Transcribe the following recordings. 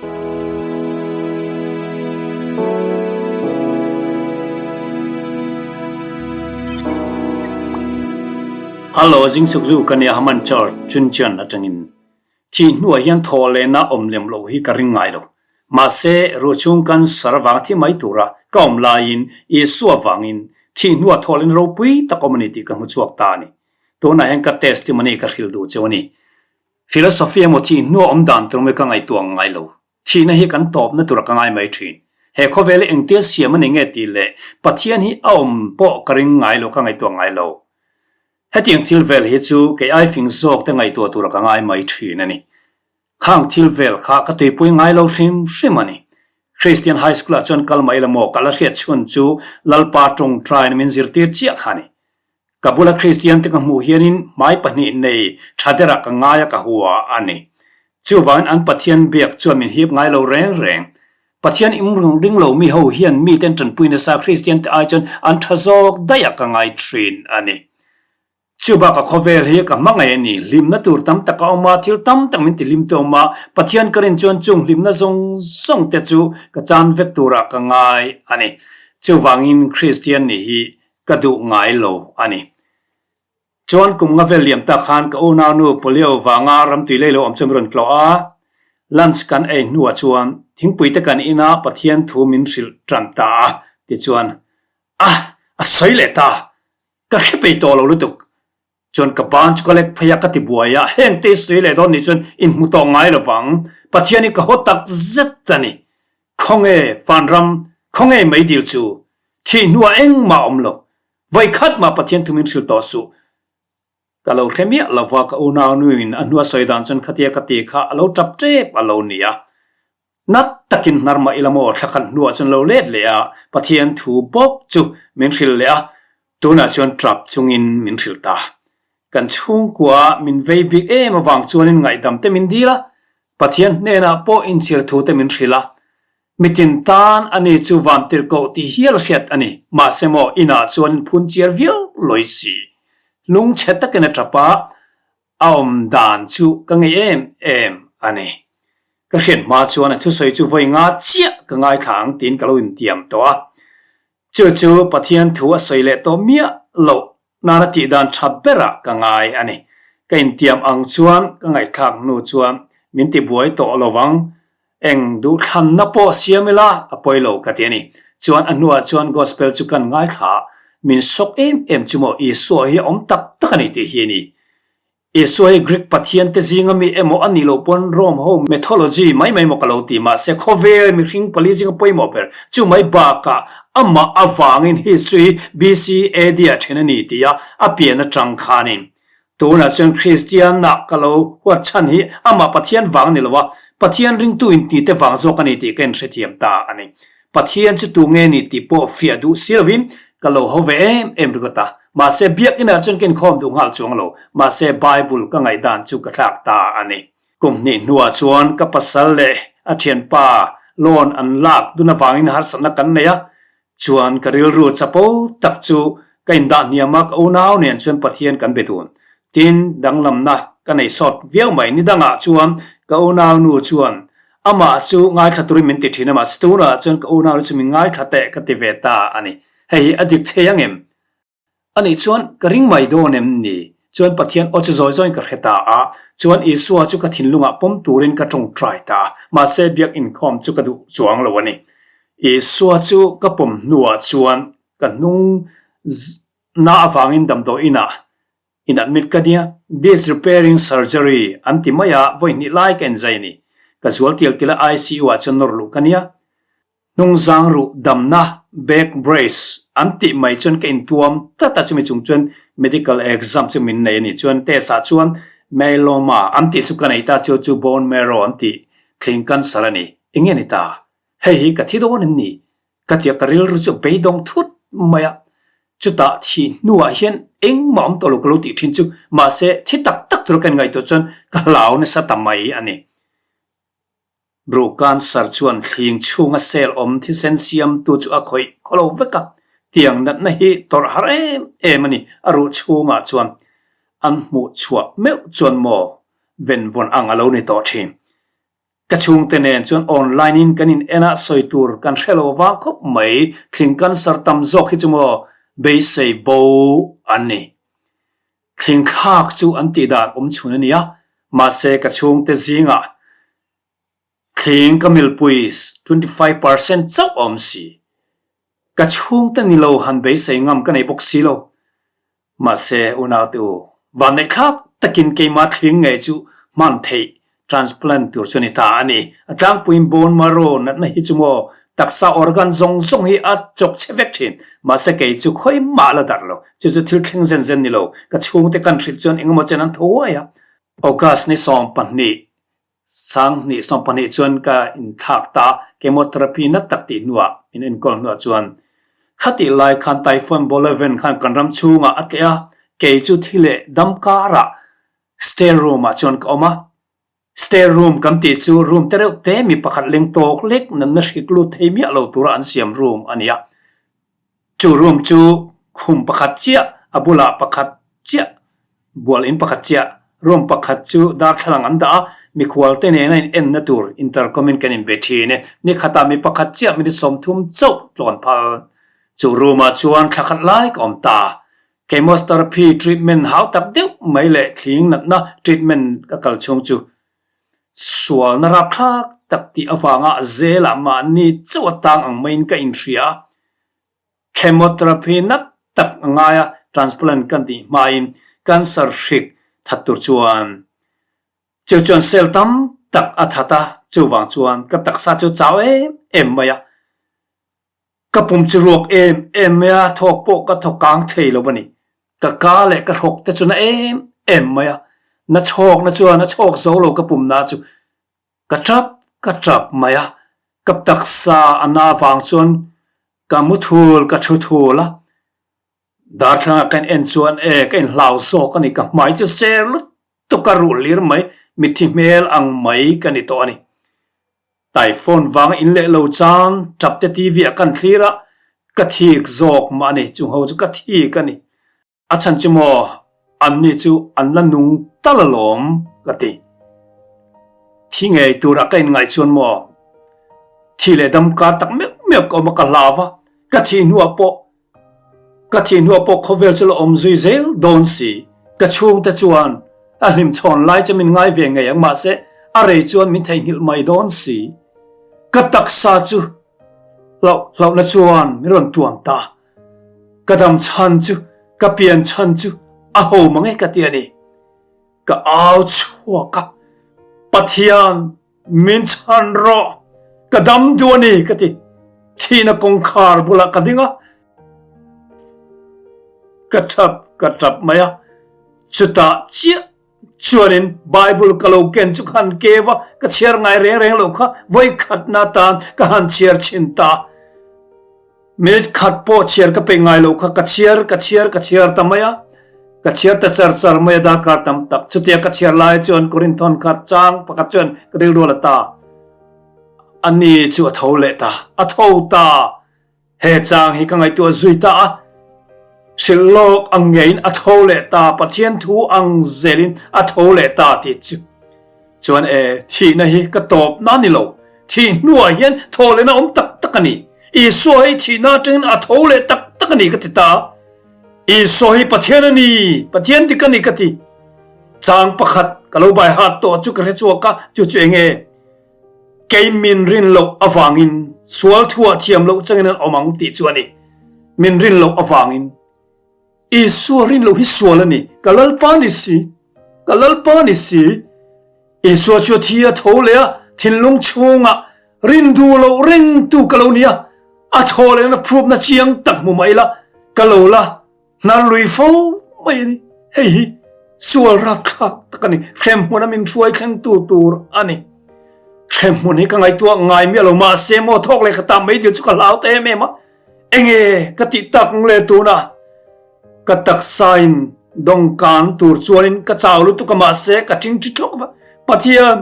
Hallo Jingsuk zu ka nia Haman Church Chuncheon atangin thi hnuah hian thaw lehna awm lem loh hi ka ring ngai lo. Mahse ruhchhung cancer avanga thi mai tura ka awm laiin Isua vangin thi hnuah thaw lehna ropui tak awm a ni tih ka hmu chhuak ta a ni. Tunah hian ka testimony ka hrilh duh cheu a ni. Philosophy emaw thih hnuah awm dan tur mai ka ngaihtuah ngai lo. Thihna hi kan tawpna tura ka ngai mai thin. He khawvel hi engtia siam a ni nge tih leh Pathian hi a awm pawh ka ring ngai lo, ka ngaihtuah ngai lo. Hetiang thil vel hi chu kei ai fing zawk te ngaihtuah tura ka ngai mai thin a ni. Khang thil vel kha ka tuipui ngai lo hrim hrim a ni. Christian High School ah chuan kal mai la maw ka la hriat chhun chu Lalpa tawngtaina min zirtir chiah kha a ni. Ka bula Kristian te ka hmuh hianin hmai pahnih nei tha derah ka ngai a ka hua a ni. Chuvangin an Pathian biak chuan min hip ngai lo reng reng. Pathian im ring lo mi ho hian miten tanpui nasa Kristian te ai chuan an tha zawk daih a ka ngai thin a ni. Chubakah khawvel hi ka hmangaih a ni. Hlimna tur tam tak a awm a, thil tam tak min ti hlim te awm a, Pathian ka rin chuan chung hlimna zawng zawng te chu ka chan vek turah ka ngai a ni. Chuvangin Kristian nih hi ka duh ngai lo a ni. Chuan kum nga vel liam tak khan ka unaunu polio vanga ramtui lei lo awm chu min rawn tlawh a, lunch kan ei hnuah chuan thingpui te kan in a Pathian thu min hrilh tan ta a, tichuan a a sawi leh ta, ka hre pei tawh lo lutuk. Chuan ka ban chu ka lek phei a, ka ti buai a, heng te i sawi leh dawn nih chuan in hmu tawh ngai lo vang, Pathian hi ka haw tak zet a ni. Khawnge vanram, khawnge meidil chu Thih hnuah engmah awm lo. Vawikhat mah Pathian thu min hrilh tawh suh. Ka lo hre miah lo va, ka unau nuin a hnua sawi dan chuan khatia ka ti kha a lo tap tep a lo ni a. Nat takin hnar mah ila maw thla khat hnuah chuan lo let leh a, Pathian thu bawk chu min hrilh leh a, tunah chuan tap chungin min hrilh ta. Kan chhungkua min vei bik em avang chuanin ngaihdam te min dil a, Pathian hnenah pawh inchhir thu te min hrilh a, Mitin tan a ni chu vantirhkoh tih hial hriat a ni. Mahse maw inah chuan in phun chiar viau lawi si. Lungchhe takin a tap a, a awm dan chu ka ngei em em a ni. Ka hriat hma chuan a thusawi chu vawi nga chiah ka ngaithla ang tiin ka lo intiam tawh a. Chu chu Pathian thu a sawi leh tawh miah loh Nana tih dan tha berah ka ngai a ni. Ka intiam ang chuan ka ngaihthlak hnu chuan min ti buai tawh lo vang. Eng duhthlanna pawh siam ila a pawi lo ka ti a ni. Chuan a hnuah chuan Gospel chu kan ngaithla a, min shock em em chu maw Isua hi a awm tak tak a ni tih hi a ni. Isua hi Greek pathian te zinga mi emaw a nih loh pawn Rome ho mythology mai mai maw ka lo ti mahse khawvel mihring pali zinga pawimawh ber chu mai bakah amah avangin history hi BC AD ah then a ni tih a a pian atang khanin tunah chuan Kristian ah ka lo huat chhan hi amah Pathian vang a ni lo a Pathian ringtu inti te vang zawk a ni tih ka inhrethiam ta a ni. Pathian chu tu nge ni tih pawh fiah duh si lovin ka lo ho ve em em ringawt a. Mahse, biakinah chuan ka inkhawm duh nghal chuang lo. Mahse, Bible ka ngaihdan chu ka thlak ta a ni. Kum hnih hnuah chuan ka pasal leh a thianpa loan an lak dun avangin harsatna kan nei a. Chuan ka rilru chapo tak chu ka indah hniam a, ka unau nen chuan Pathian kan be dun. Tin, danglamna ka nei sawt viau mai. Ni dangah chuan ka unaunu chuan amah chu ngaithla turin min ti thin a, mahse tunah chuan ka unaunu chu min ngaithla teh ka ti ve ta a ni. Hei hi a dik thei ang em? Anih chuan ka ring mai dawn em ni? Chuan Pathian aw chu zawi zawiin ka hre ta a, chuan Isua chu ka thinlungah pawm turin ka tawngtai ta a, mahse biak inkhawm chu ka duh chuang lo a ni. Isua chu ka pawm hnuah chuan ka hnung na avangin damdawi inah in admit ka nia, disc repairing surgery an ti mai a, vawi hnih lai ka inzai a ni. Ka zual tial tial a ICU ah chuan nawr luh ka nia. Hnungzang ruh damna, back brace, an tih mai chuan ka intuam tlat a, chumi chung chuan medical exam chu min nei a ni. Chuan test ah chuan myeloma an tih chu ka nei ta, chu chu bone marrow an tih thling cancer a ni. Eng nge ni ta? Hei hi ka thi dawn em ni? Ka tia ka rilru chu beidawng thut mai a, chutah thih hnuah hian engmah awm tawh lo ka lo tih thin chu mahse thi tak tak tura ka inngaihtuah chuan ka hlau nasa ta mai a ni. Ruh cancer chuan thling chhunga cell awm thisen siamtu chu a khawih khaw lo vek a, tiang natna hi tawrh har em em a ni a ruh chhungah chuan an hmuh chhuah meuh chuan maw venvawn ang a lo ni tawh thin. Ka chhungte nen chuan online in kan in en a, sawi tur kan hre lo vang khawp mai, thling cancer tam zawk hi chu maw beisei bo an ni. Thling thlak chu an tih dan awm chhun a nia, mahse ka chhungte zingah thling ka milpui 25% chauh a awm si. Ka chhungte ni lo han beisei ngam ka nei bawk si lo. Mahse, unaute u, vanneihthlak takin keimah thling ngei chu hman theih transplant tur chu a ni ta a ni. A tlangpuiin bone marrow natna hi chu maw taksa organ zawng zawng hi a chawk che vek thin. Mahse, kei chu khawi mah la darh lo. Chu chu thil thleng zen zen ni lo. Ka chhungte kan hrilh chuan engemaw chen an tho uai a. August ni 12 Sanghnih 12 chuan ka inthlak ta a, chemotherapy na tak tih hnuah min enkawl hnuah chuan khatih lai khan Typhoon Bolaven khan kan ram chhungah a tleh a, kei chu thi leh dam karah stair room ah chuan ka awm a. Stair room kan tih chu room te reuh te mi pakhat leng tawk lek natna hrik lut thei miah lo tura an siam room a ni a. Chu room chu khum pakhat chiah, a bulah pakhat chiah, bual in pakhat chiah, room pakhat chu darthlalang an dah a, mikhual te nena in enna tur intercom in kan inbe thin e. Ni khatah mi pakhat chiah minute 30 chauh tlawn phal. Chu room ah chuan thla khat lai ka awm ta. Chemotherapy treatment hau tak deuh mai leh thling natna treatment ka kal chhung chu sualna rapthlak tak tih avanga zelah mahni chauh a tang ang maiin ka inhria a. Chemotherapy nat tak a ngai a, transplant kan tih hmain cancer hrik that tur chuan chu chuan cell tam tak a that a, chuvang chuan ka taksa chu chau em em mai a. Ka pum chu ruak em em mai a, thawk pawh ka thaw kang thei lo a ni. Ka ka leh ka hrawk te chu na em em mai a, na chhawkna chuan a chhawk zo lo ka pum na chu ka tap ka tap mai a, ka taksa a na vang chuan ka mu thul ka thu thul a, darthlangah ka in en chuan e ka inhlau zawk a ni, ka hmai chu cher lutuk a ruh lir mai, mitthi hmel ang mai ka ni tawh a ni. Typhoon vang in leh lo chang tap te TV ah kan thlir a, ka thik zawk mah a ni, chung ho chu ka thik a ni. A chhan chu maw anni chu an la nung tal alawm ka ti. Thi ngei turah ka inngaih chuan maw thi leh dam kar tak meuh meuh ka awm a ka hlau a, ka thih hnuah pawh Ka thih hnuah pawh khawvel chu la awm zui zel dawn si. Ka chhungte chuan a hlimchhawn lai chu min ngai ve ngei ang mahse a rei chuan min theihnghilh mai dawn si. Ka taksa chu hlauh hlauhna chuan min rawn tuam ta. Ka dam chhan chu, ka pian chhan chu a ho mang e ka ti a ni. Ka au chhuak a, Pathian! Min chhan rawh, ka dam duh a ni, ka ti. Thihna kawngkhar bulah ka ding a, ka tap ka tap mai a. Chutah chiah chuanin Bible ka lo ken chu ka han keu a, ka chhiar ngai reng reng lo kha vawikhatna atan ka han chhiar chhin ta. Minute khat pawh chhiar ka peih ngai lo kha ka chhiar ka chhiar ka chhiar ta mai a, ka chhiar ta char char mai a darkar tam tak. Chutia ka chhiar lai chuan Korinthon khat chang pakhat chuan ka rilru a la ta. Ani chu a tho leh ta, a tho ta. He chang hi ka ngaihtuah zui ta a, hrilh lawk ang ngeiin a tho leh ta, Pathian thu ang zelin a tho leh ta tih chu. Chuan e, thihna hi ka tawp na ni lo. Thih hnuah hian thaw lehna awm tak tak a ni. Isua hi thihna atangin a tho leh tak tak a ni ka ti ta. Isua hi Pathian a ni, Pathian dik a ni ka ti. Chang pakhat ka lo bai hat tawh chu ka hre chhuak a, chu chu enge? Kei min rin loh avangin sual thuah thiam loh changin an awm ang tih chu a ni. Min rin loh avangin. Isua rin loh hi sual a ni. Ka Lalpa ni si, ka Lalpa ni si. Isua chu a thi a tho leh a, thinlung chhungah rin duh loh rengtu ka lo ni a, a thaw lehna proof-na chiang tak hmu mah ila, ka lo la hnar lui fo mai a ni. Hei hi sual rapthlak tak a ni, hremhmun a min hruai thlengtu tur a ni. Hremhmun hi ka ngaihtuah ngai miah lo, mahse maw thawk leh khatah meidil chu ka hlau ta em em a. Enge ka tih tak ngle tuna ka taksain dawngkan tur chuanin ka chau lutuk a mahse ka ṭingṭi tlawk a, Pathian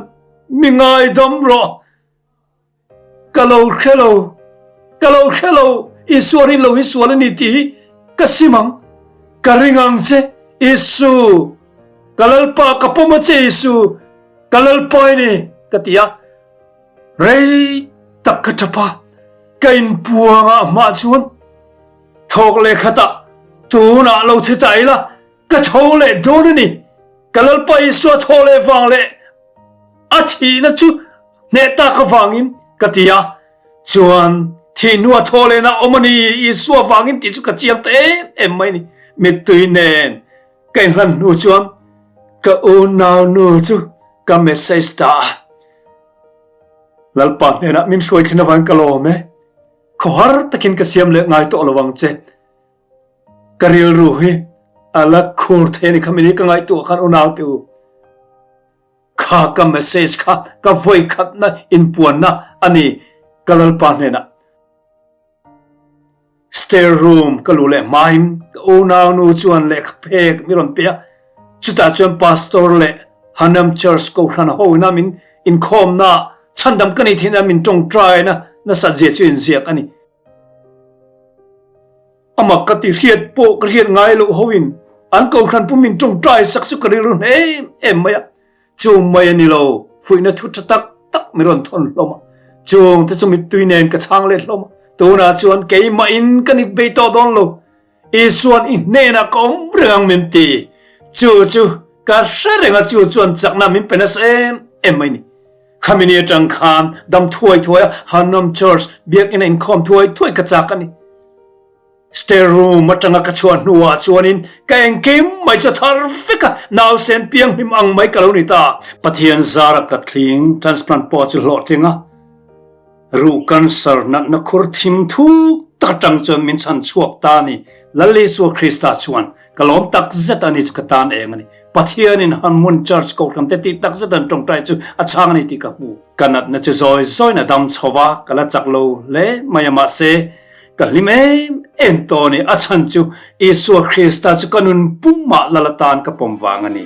mi ngaidam rawh, ka lo hre lo, ka lo hre lo, Isua rin lo hi sual a ni tih hi ka sim ang, ka ring ang che Isu, ka Lalpa ka pawm a che Isu, ka Lalpa i ni ka ti a. Rei tak ka ṭap a, ka inpuang ah hmah chuan thawk leh khatah tunah lo thi ta ila ka tho leh dawn a ni. Ka Lalpa Isua thaw leh vang leh a thihna chu hneh tak avangin ka ti a, chuan thih hnua thaw lehna awm a ni Isua vangin tih chu ka chiang ta em em mai a ni. Mittui nen ka inhlan hnu chuan ka unau nu chu ka message ta a. Lalpa hnenah min hruai thlen avangin ka lawm e. Khawhar takin ka siam leh ngai tawh lo ang che. Ka rilru hi a la khur thei a ni kha mini ka ngaihtuah khan unau te u. Kha ka message kha ka vawikhatna inpuanna a ni ka Lalpa hnenah. Stair room ka luh leh hmain ka unaunu chuan lehkha phek mi rawn pe a, chutah chuan Pastor leh Hanam Church Kohhran ho ina min inkhawmna chhandam ka nih theihna min tawngtaina nasat zia chu inziak a ni. Amah ka ti hriat pawh ka hriat ngai loh hoin an Kohhran pum min tawngtai sak chu ka rilru hne em em mai a. Chu mai a ni lo, fuihna thu tha tak tak mi rawn thawn hlawm a. Chung te chu mittui nen ka chhang let hlawm a. Tunah chuan keimahin ka nit bei tawh dawn lo. Isuan i hnenah ka awm reng ang min ti. Chu chu ka hre reng a, chu chuan chakna min pe nasa em em mai ni. Khami ni atang khan dam thuai thuai a Hanam Church biakinn a inkhawm thuai thuai ka chak a ni. Stair room atanga ka chhuah hnuah chuanin ka engkim mai chu a thar vek a, nausen pianghlim ang mai ka lo ni ta. Pathian zara ka thling transplant pawh chu hlawhtling a, ruh cancer natna khur thim thuk tak atang chuan min chhan chhuak ta a ni. Lal Isua Krista chuan ka lawm tak zet a ni chu ka tan eng a ni. Pathianin Hanmun Church Kohhran te tih tak zet an tawngtai chu a chhang a ni tih ka hmu. Ka natna chu zawi zawiin a dam chho va, ka la chak lo hle mai a mahse ka hlim em em tawh a ni. A chhan chu Isua Krista chu ka nun pumah lal atan ka pawm vang a ni.